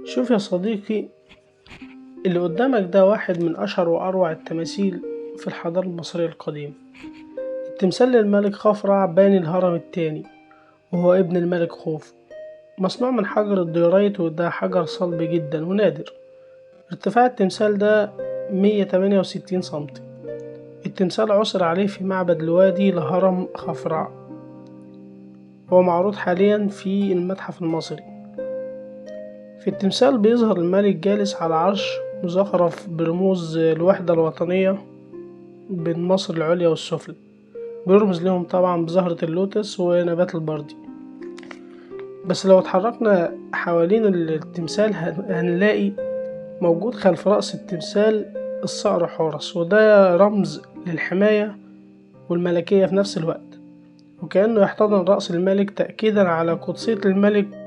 شوف يا صديقي، اللي قدامك ده واحد من أشهر وأروع التماثيل في الحضارة المصرية القديمة. التمثال للملك خفرع باني الهرم الثاني، وهو ابن الملك خوف، مصنوع من حجر الديورايت، وده حجر صلب جدا ونادر. ارتفاع التمثال ده 168 سنتي. التمثال عثر عليه في معبد الوادي لهرم خفرع، هو معروض حاليا في المتحف المصري. في التمثال بيظهر الملك جالس على عرش مزخرف برموز الوحدة الوطنية بين مصر العليا والسفلى، بيرمز لهم طبعا بزهرة اللوتس ونبات البردي. بس لو اتحركنا حوالين التمثال هنلاقي موجود خلف رأس التمثال الصقر حورس، وده رمز للحماية والملكية في نفس الوقت، وكأنه يحتضن رأس الملك تأكيدا على قدسية الملك.